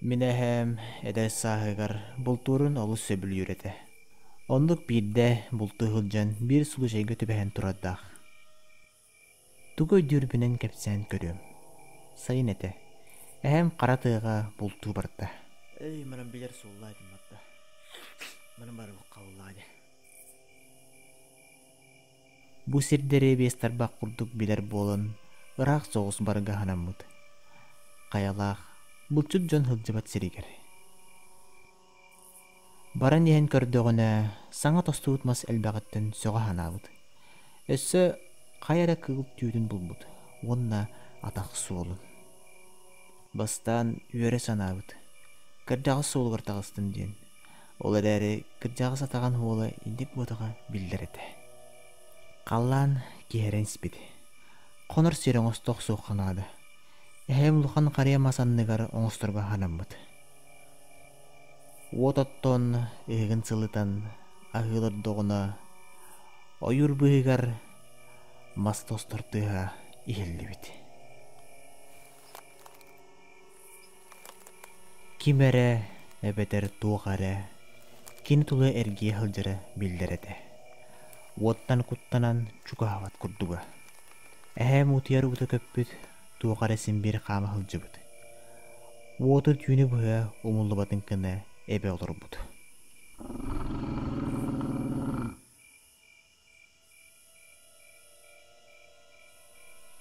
Мин эһээм эдэр сааһыгар бултуурун олус сөбүлүүр этэ. Оннук биирдэ бултуу сылдьан биир случайга түбэһэн турардаах. Тугу өйдүүрбүнэн кэпсээн көрүөм. Сайын этэ. Эһээм хара тыаҕа бултуу барда. Эй, манан билэр суоллаа этим барда. Манан бары халлаа дьэ. Бу сирдэри биэс тарбах курдук билэр буолан, ыраах соҕус барга санаммыт. Хайалаах, булчут дьон сылдьыбат сиригэр. Баран иһэн көрдөҕүнэ, саҥа тостубут мас элбэҕиттэн сөҕө санаабыт. Өссө хайа эрэ кыыл түүтүн булбут уонна атах суолун. Бастаан үөрэ санаабыт, кырдьаҕас суолугар таҕыстым диэн. Ол эрээри кырдьаҕас атаҕын уола инник буотаҕа биллэр этэ. Халлаан киһэрэн испит. Хонор сир оҥосто охсуохха наада. Эһээм улахан харыйа мас анныгар оҥосторго санаммыт. Уот оттон, ыһыгын сылытан, аһыы олордоҕуна, ойуур быыһыгар мас тостор тыаһа иһиллибит. Ким эрэ эбэтэр туох эрэ кини тула эргийэ сылдьара биллэр этэ. Уоттан куттанан чугаһаабат курдуга. Эһээм утуйар уута көппүт, туох эрэ син биир хаама сылдьыбыт. Уоту түүнү быһа умуллубатын гына эбэ олорбут.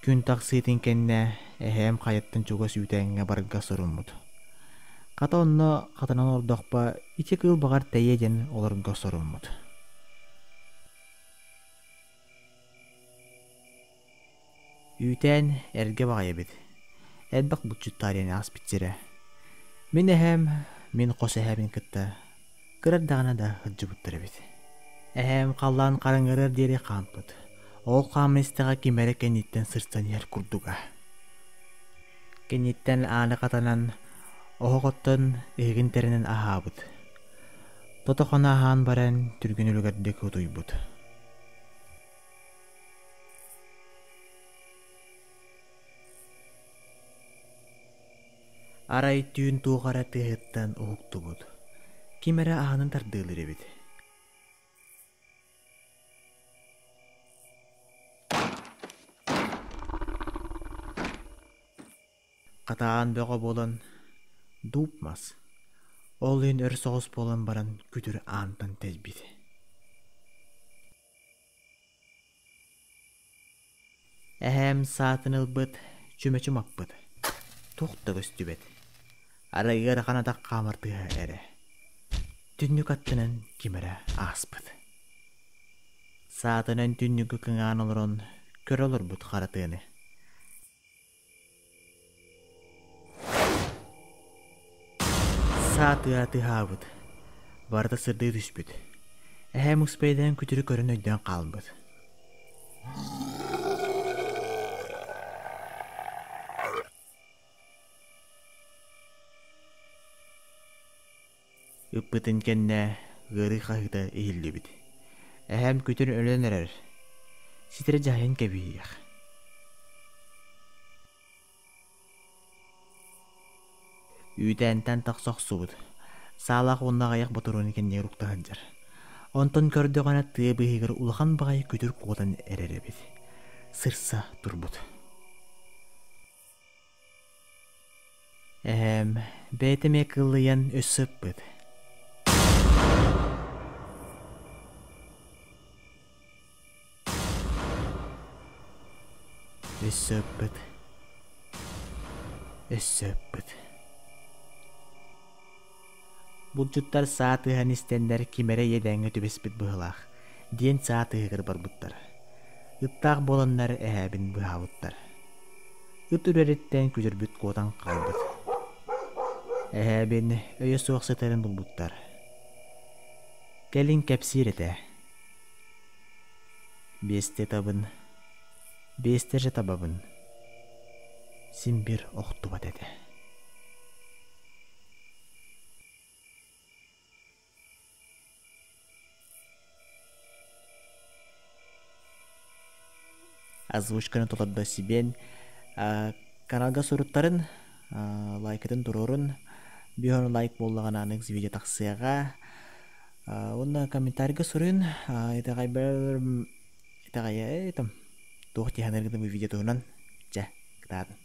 Күн тахсыытын кэннэ эһээм хайаттан чугас үүтээҥҥэ барга соруммут. Хата онно хатанан олордохпо ити кыыл баҕар тэйиэ диэн олорго соруммут. Үүтээн эргэ баҕайы эбит. Элбэх булчуттаар диэн ааспыт сирэ. Мин эһээм мин хос эһээбин кытта Кыра эрдэҕинэ да сылдьыбыттар эбит. Эһээм халлаан хараҥарыар диэри хаампыт. Ол хааман истэҕэ ким эрэ кэнниттэн сырсан иһэр курдуга. Кэнниттэн ааны хатанан, оһох оттон иһигин тэринэн аһаабыт. Тото-хана аһаан баран түргэн үлүгэрдик утуйбут. Арай түүн туох эрэ тыаһыттан уһуктубут. Ким эрэ аанын тардыалыыр эбит. Хатаан бөҕө буолан дууп мас. Ол иһин өр соҕус буолан баран күтүр аантан тэйбит. Эһээм саатын ылбыт, чүмэчи умаппыт. Туох да көстүбэт. Арай ыарахан атах хаамар тыаһа эрэ. Түннүк аттынан ким эрэ ааспыт. Саатынан түннүгү кыҥаан олорон көрө олорбут хара тыаны. Саа тыа тыаһаабыт, барыта сырдыы түспүт. Эһээм успейдаан күтүрү көрөн өйдөөн хаалбыт. Ыппытын кэннэ ыарыы хаһыыта иһиллибит. Эһээм күтүр өлөн эрэр, ситэрэ дьаһайан кэбиһиэх. Үүтээнтэн тахса охсубут, саалаах уонна аҕыйах ботуруону кэннигэр укта сылдьар. Онтон көрдөҕүнэ тыа быыһыгар улахан баҕайы күтүр куотан эрэр эбит. Сырса турбут. Эһээм бэйэтэ эмиэ кыллыйан өссө ыппыт. Өссө ыппыт. Өссө ыппыт. Булчуттар саа тыаһын истэннэр ким эрэ иэдээҥҥэ түбэспит быһыылаах диэн саа тыаһыгар барбыттар. Ыттаах буоланнар эһээбин быыһаабыттар. Ыт үрэриттэн күтүрбүт куотан хаалбыт. Эһээбин өйө суох сытарын булбуттар. Кэлин кэпсиир этэ. Биэстэ табын, биэстэ же табабын. Син бир охтубат этэ. Озвучканы толордо Сибиэн каналга суруттарын, лайкытын туруорун. Биһор лайк буоллаҕына аныгыс видео тахсыаҕа. Уонна комментарийга суруйун. Итэҕэйбэр итэҕэйэ там туох дии саныыргытын бу видео туһунан. Чэ, кытаатын.